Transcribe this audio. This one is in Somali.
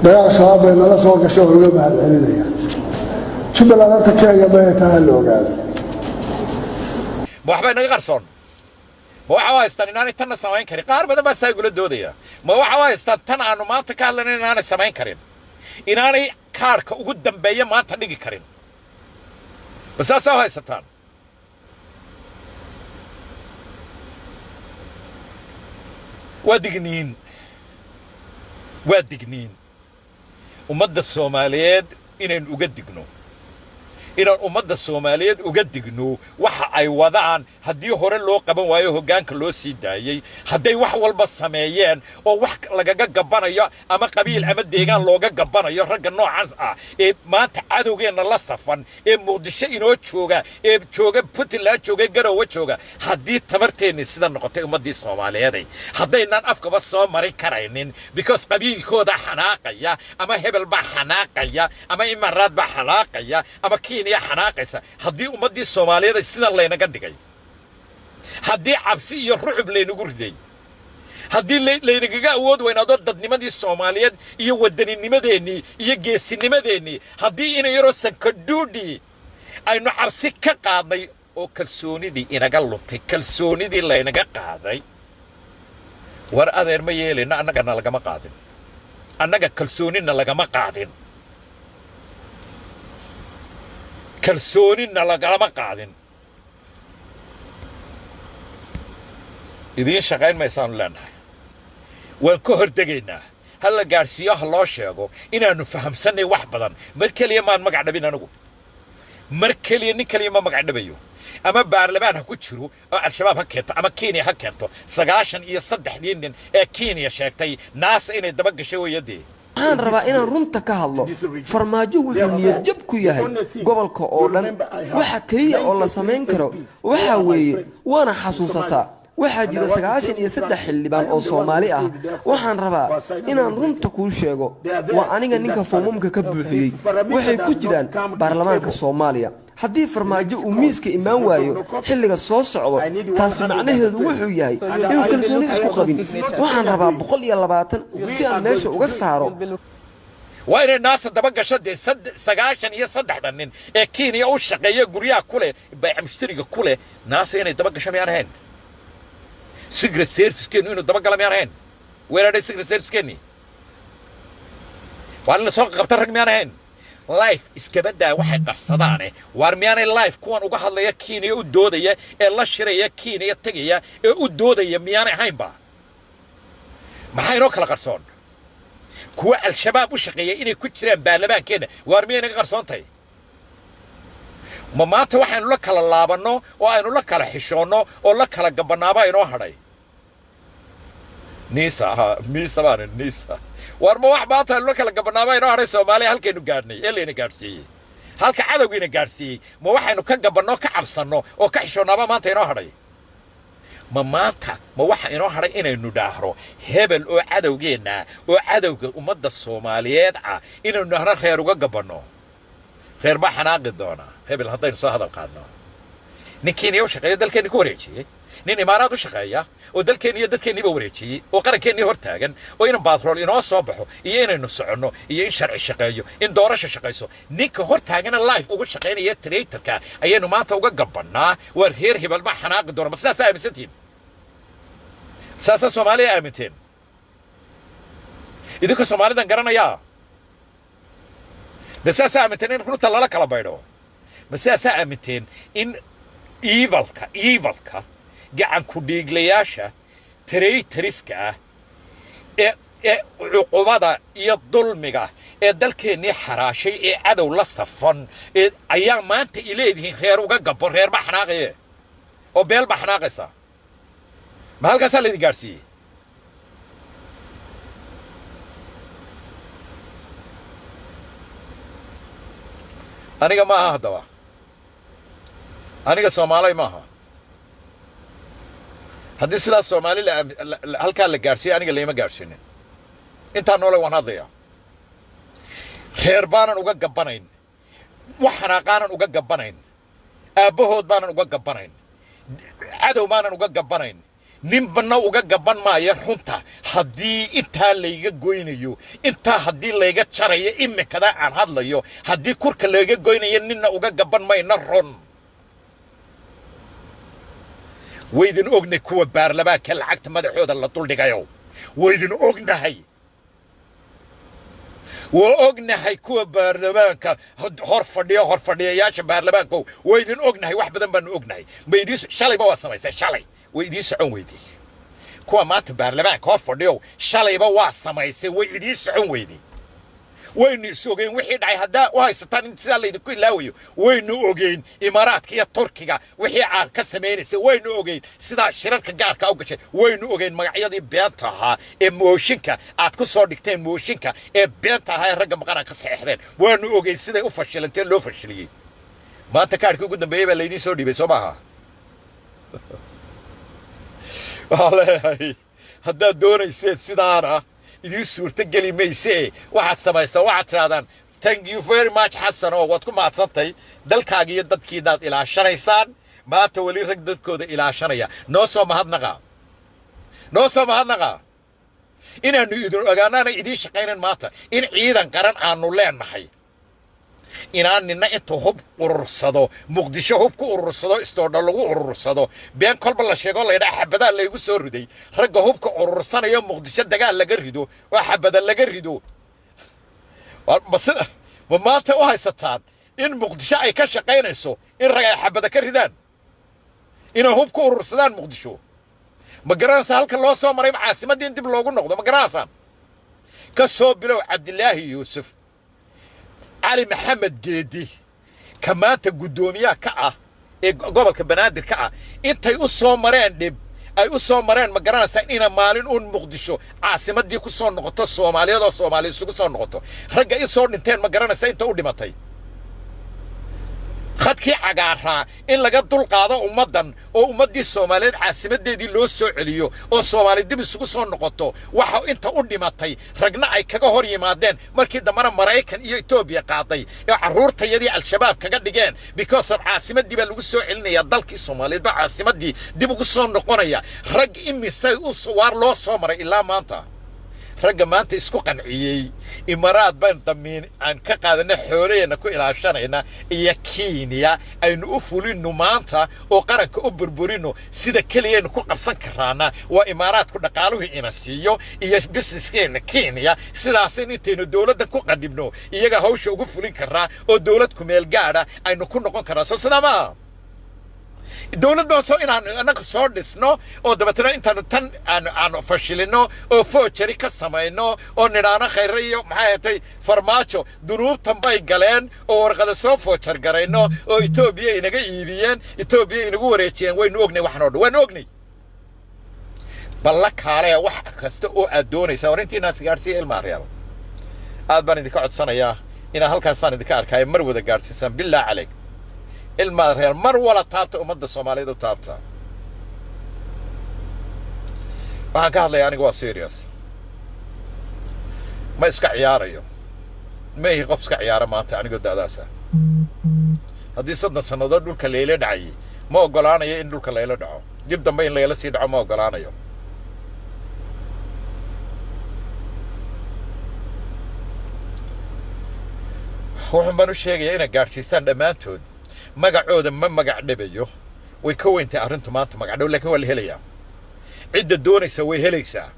Dagaal Shabaab bay nala soo gashay oo uga mahad celinaya. Jubbaland horta Kenya may taha la ogaado. Ma waxbay naga qarsoon? Ma waxa u haystaan inaanay tanna samayn karin? Qaar badan baa saa igula doodaya. Ma waxa u haystaan tan aanu maanta ka hadlayna inaanay samayn karin, inaanay kaarhka ugu dambeeya maanta dhigi karin? Ma saasaa u haysataan? Waa digniin, waa digniin ummadda Soomaaliyeed inaynu uga digno, inaan ummadda Soomaaliyeed uga digno waxa ay wadaan. Haddii hore loo qaban waayo, hoggaanka loo sii daayey, hadday wax walba sameeyeen oo wax lagaga gabbanayo ama qabiil ama deegaan looga gabbanayo, ragga noocaas ah ee maanta cadowgeenna la safan, ee Muqdisho inoo jooga, ee jooga Puntland jooga, Garowe jooga, haddii tamarteennii sida noqotay, ummaddii Soomaaliyeeday, haddaynaan afkaba soo marin karaynin because qabiilkooda xanaaqaya ama hebel baa xanaaqaya ama Imaaraad baa xanaaqaya ama Kenya xanaaqaysa, haddii ummaddii Soomaaliyeed sidan laynaga dhigay, haddii cabsi iyo rucub laynagu riday, haddii laynagaga awood weynaado dadnimadii Soomaaliyeed iyo waddaninimadeennii iyo geesinimadeennii, haddii ina yaroo sankadhuudhi aynu cabsi ka qaadnay oo kalsoonidii inaga luntay, kalsoonidii laynaga qaaday, war adeer, ma yeelayno. Annagana lagama qaadin, annaga kalsoonina lagama qaadin, kalsoonina lagalama qaadin. Idiin shaqayn maysaanu leenahay, waan ka hordegaynaa. Ha la gaadhsiiyo, ha loo sheego inaannu fahamsannay wax badan. Mar keliya maan magac dhabin anigu, mar keliya nin keliya ma magac dhabayo, ama baarlamaan ha ku jiro oo Al-Shabaab ha keento ama Kenya ha keento. 93-dii nin ee Kenya sheegtay naasa inay daba gashay weeyadee. Waxaan rabaa inaan runta ka hadlo. Farmaajo wuxuu niyadjab ku yahay gobolka oo dhan. Waxa keliya oo la samayn karo waxaa weeye, waana xasuusataa, waxaa jira 93 xildhibaan oo Soomaali ah. Waxaan rabaa inaan runta kuu sheego, waa aniga ninka foomamka ka buuxiyey. Waxay ku jiraan baarlamaanka Soomaaliya. Haddii Farmaajo uu miiska imaan waayo xilliga soo socdo, taasi macnaheedu wuxuu yahay inuu kalsooni isku qabin. Waxaan rabaa 120 si aan meesha uga saaro. Waa inay naasa daba gasho dee 93-da nin ee Kenya u shaqeeya, guryaha ku leh, bayca mushtariga ku leh. Naasa inay daba gasho miyaan ahayn? Secret service-keennu inuu daba gala miyaan ahayn? Weeraadhay secret service-keenni waa in la soo qabta rag miyaan ahayn? Life iskaba daa waxay qarsadaane. Waar miyaanay life kuwan uga hadlaya Kenya, u doodaya, ee la shiraya, Kenya tegaya, ee u doodaya, miyaanay ahaynba? Maxaa inoo kala qarsoon? Kuwa Al-Shabaab u shaqeeya inay ku jiraan baarlamaankeenna, waar miyay naga qarsoon tahay? Ma maanta waxaynu la kala laabanno oo aynu la kala xishoonno oo la kala gabannaabaa inoo hadhay? Nisa ha misa baan nisa. Waar ma wax maanta aynu la kala gabannaabaa inoo hadhay? Soomaaliya halkaynu gaadhnay ee layna gaadhsiiyey, halka cadowgiina gaadhsiiyey, ma waxaynu ka gabanno, ka cabsanno oo ka xishoonnaabaa maanta inoo hadhay? Ma maanta ma waxa inoo hadhay inaynu dhaahro hebel oo cadowgeenna, oo cadowga ummadda Soomaaliyeed ah, inaynu dhahno reer uga gabanno, reer baa xanaaqi doona hebel haddaynu soo hadal qaadno? Nin Kenya u shaqeeya dalkeenni ku wareejiyey, nin Imaaraad u shaqeeya oo dalkeenni iyo dadkeenniiba wareejiyey, oo qarankeenii hor taagan, oo inan baatrool inoo soo baxo iyo inaynu soconno iyo in sharci shaqeeyo, in doorasho shaqayso, ninka hor taagana life ugu shaqaynaya traitor-ka ayaynu maanta uga gabbannaa. Waar reer hebel baa xanaaqi doona. Ma sidaasaa aaminsantihiin? Saasaa Soomaaliya aaminteen idinka? Soomaalidan garanayaa, ma saasaa aaminteen in runta lala kala baydho? Ma sidaasaa aaminteen in evilka gacanku dhiiglayaasha traitors-ka ah ee cuqubada iyo dulmiga ee dalkeennii xaraashay, ee cadow la safan ee ayaa maanta ileedihiin reer uga gabbo, reer baa xanaaqaye oo beel baa xanaaqaysa? Ma halkaasaa laydin gaadhsiiyey? Aniga ma aha haddaba, aniga Soomaalay maaha. Haddii sidaas Soomaali halkaa la gaadhsiiyey, aniga layma gaadhsiinin. Intaa noole waan hadlayaa. Reer baanan uga gabbanayn, wax xanaaqaanan uga gabbanayn, aabbahood baanan uga gabbanayn, cadow baanan uga gabbanayn. Ninbana uga gaban maayo runta. Haddii intaa layga goynayo, intaa haddii layga jarayo, imikadaa aan hadlayo haddii kurka layga goynayo, ninna uga gaban mayna run. Waydin ognay kuwa baarlamaanka lacagta madaxooda la duldhigayo. Waydin ognahay, waa ognahay kuwa baarlamaanka hor fadhiya, hor fadhiyayaasha baarlamaanka waydin ognahay. Wax badan baanu ognahay. Ma idiin shalayba waa samaysay, shalay way idiin socon weyday. Kuwa maanta baarlamaanka hor fadhiyow, shalayba waa samaysay, way idiin socon weyday. Waynu is ogeyn wixii dhacay. Haddaa u haysataan in sidaa laydinku ilaawayo, waynu ogeyn Imaaraadka iyo Turkiga wixii aad ka samaynaysa. Waynu ogeyn sidaa shirarka gaarka u gashay. Waynu ogeyn magacyadii beenta ahaa ee mooshinka aad ku soo dhigteen, mooshinka ee beenta ahaa ee ragga maqana ka saxeexdeen. Waanu ogeyn siday u fashilanteen, loo fashiliyey. Maanta kaarkii ugu dambeeyey baa laydiin soo dhiibay, soo maaha? Waxaa leeyahay, haddaad doonayseen sidaana idiin suurto geli maysee. Waxaad samaysaa, waxaad tidhahdaan, "Thank you very much, Xasan, oo waad ku mahadsantay dalkaaga iyo dadkiinaad ilaashanaysaan." Maanta weli rag dadkooda ilaashanaya noo soo mahadnaqa, noo soo mahadnaqa. Inaannu idin ogaanaana idiin shaqaynan maanta in ciidan qaran aanu leenahay, inaan nina intuu hub urursado, Muqdisho hub ku urursado, istoodha lagu urursado, been kolba la sheego, laydhaa xabadaa laygu soo riday. Ragga hubka urursanayo, Muqdisho dagaal laga rido oo xabada laga rido, ma sida ma maanta u haysataan in Muqdisho ay ka shaqaynayso in rag ay xabada ka ridaan, inay hub ku urursadaan Muqdisho? Ma garanaysaa halka loo soo maray caasimaddii in dib loogu noqdo? Ma garanaysaan? Ka soo bilow Cabdilaahi Yuusuf, Cali Maxamed Geedi, ka maanta guddoomiyaha ka ah ee gobolka Banaadir ka ah, intay u soo mareen, dhib ay u soo mareen. Ma garanaysaa ina maalin uun Muqdisho caasimaddii ku soo noqoto Soomaaliyeed oo Soomaaliya isugu soo noqoto? Ragga i soo dhinteen, ma garanaysaa inta u dhimatay khadkii cagaaraa in laga dulqaado ummaddan oo ummaddii Soomaaliyeed caasimaddeedii loo soo celiyo oo Soomaali dib isugu soo noqoto? Waxa inta u dhimatay, ragna ay kaga hor yimaadeen, markii dambena Maraykan iyo Etoobiya qaaday ee carruurtayadii Al-Shabaab kaga dhigeen, because of caasimaddii baa lagu soo celinayaa, dalkii Soomaaliyeed baa caasimaddii dib ugu soo noqonaya. Rag imisay u waar loo soo maray ilaa maanta? Ragga maanta isku qanciyey Imaaraad baan damiin aan ka qaadanay, xoolaheenna ku ilaashanayna, iyo Kenya aynu u fulinno maanta oo qaranka u burburino, sida keliyaynu ku qabsan karaana waa Imaaraadku dhaqaaluhu ina siiyo iyo businesskeenna Kenya. Sidaasin intaynu dowladda ku qadhibno iyaga hawsha ugu fulin karaa oo dowlad kumeel gaadha aynu ku noqon karaa. Soo sidaa maaha? Dowlad baa soo inaanu annaga soo dhisno oo dabeetana intaanu tan aanu fashilinno oo forgery ka samayno oo nidhaano Khayre iyo maxay ahatay Farmaajo dunuubtan bay galeen oo warqada soo forge garayno oo Etoobiya inaga iibiyeen, Etoobiya inagu wareejiyeen. Waynu ognay waxan oo dhan, waanu ognay. Balla kaalea wax kasta oo aad doonaysaa. War intiinaas gaadhsiiya, ilma aryaal. Aad baan idinka codsanayaa inaa halkaasaan idinka arkaayo mar wada gaadhsiisaan. Billah calayk, ilmaad reer, mar wala taabta, ummadda Soomaaliyeed u taabta. Waxaan ka hadlayaa aniga waa serious, ma iska ciyaarayo, ma ihi qof iska ciyaara. Maanta anigoo da'daasa, haddii 30 sannadood dhulka layla dhacayay, ma oggolaanayo in dhulka layla dhaco dib dambe, in layla sii dhaco ma oggolaanayo. Wuxuun baan u sheegayaa inaad gaadhsiisaan dhammaantood. Magacooda ma magac dhabayo, way ka weyntahay arrintu maanta magac dhow, laakiin waa la helayaa. Cidda doonaysa way helaysaa.